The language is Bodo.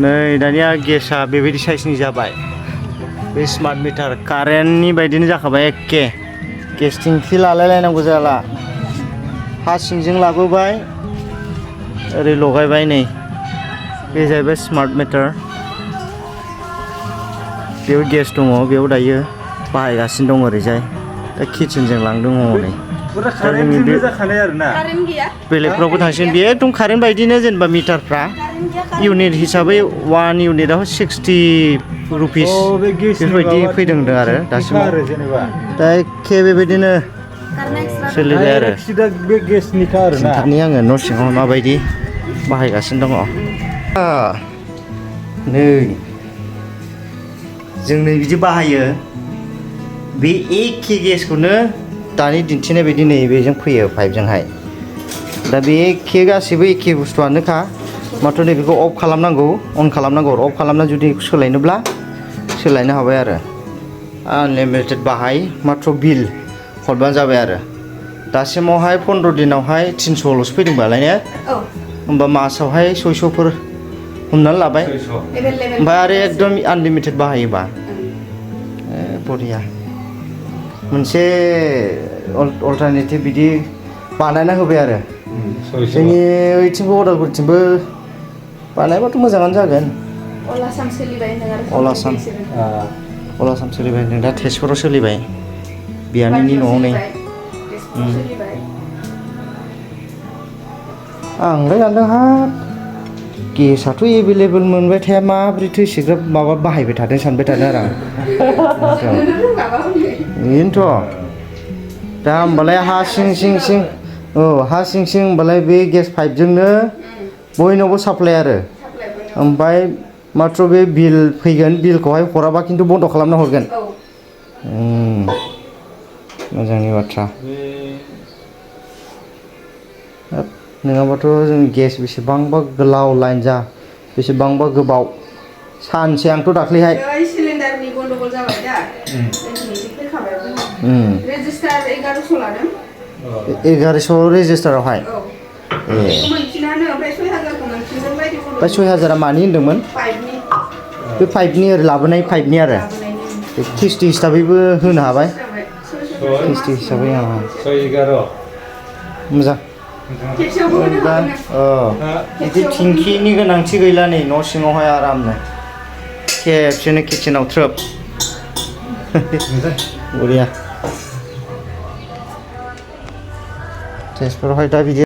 नै दानिया गेसा बेबायदि साइजनि जाबाय बे स्मार्ट मिटार कारेन्टनि बायदिनो जाखाबाय एखे गेस टेंखि लालायलायनांगौ जाला हा सिंजों लाबोबाय ओरै लगायबाय नै बे जाहैबाय स्मार्ट मिटार बेयाव गेस दङ बेयाव दायो बाहायगासिनो दं ओरैजाय दा किचेनजों लांदों हनै बेलेगफ्रावबो थांसिगोन बे एकदम कारेन्ट बायदिनो जेनेबा मिटारफ्रा इउनिट हिसाबै 1 इउनिटआव 60 रुपिस बेफोरबायदि फैदों आरो दासिमाव दा एखे बेबायदिनो सोलिबाय आरो खिन्थानि आङो न' सिङाव माबायदि बाहायगासिनो दङ नै जों नै बिदि बाहायो बे एखे गेसखौनो दानि दिन्थिनाय बायदि नै बेजों फैयो पाइपजोंहाय दा बे एखे गासैबो एखे बुस्थुआनोखा माथ्र' नैबेखौ अफ खालामनांगौ अन खालामनांगौ अफ खालामना जुदि सोलायनोब्ला सोलायनो हाबाय आरो आनलिमिटेड बाहाय माथ्र' बिल हरबानो जाबाय आरो दासिमावहाय 15 दिनावहाय 300ल'सो फैदोंबालाय ने होमबा मासावहाय 600फोर हमनानै लाबाय ओमफ्राय आरो एकदम आनलिमिटेड बाहायोबा बरिया मोनसे अल्टारनेटिभ बिदि बानायना होबाय आरो जोंनि ओइथिंबो अदालगुरिथिंबो बानायबाथ' मोजाङानो जागोन अलासाम सोलिबाय होनदों दा तेजपुराव सोलिबाय बियानैनि न'आव नै आंलाय सानदों हाब गेसआथ' एभेलेबल मोनबाय थाया माबोरैथो एसेग्राब माबा बाहायबाय थादों सानबाय थादों आरो आं बेनोथ' दा होमबालाय हा सिं हा सिं होमबालाय बे गेस पाइपजोंनो बयनावबो साप्लाय आरो ओमफ्राय माथ्र' बे बिल फैगोन बिलखौहाय हराबा खिन्थु बन्द' खालामना हरगोन मोजांनि बाथ्रा नङाबाथ' जों गेस बेसेबांबा गोलाव लाइन जा बेसेबांबा गोबाव सानसे आंथ' दाख्लैहाय सिलिन्डारनि गन्डगल जाबाय दा फैखाबाय रेजिस्टार 1100 लादों 1100 रेजिस्टारावहाय मोनफिनानो ओमफ्राय 6000खौ मोनफिनगोन बायदि ओमफ्राय 6000आ मानि होनदोंमोन बे पाइपनि ओरै लाबोनाय पाइपनि आरो किस्ति हिसाबैबो होनो हाबाय किस्ति हिसाबै मोजां दा बिदि टेंकिनि गोनांथि गैला नै न' सिङावहाय आरामनो खेबसेनो किचेनाव थ्रोब बरिया तेजपुरावहाय दा बिदि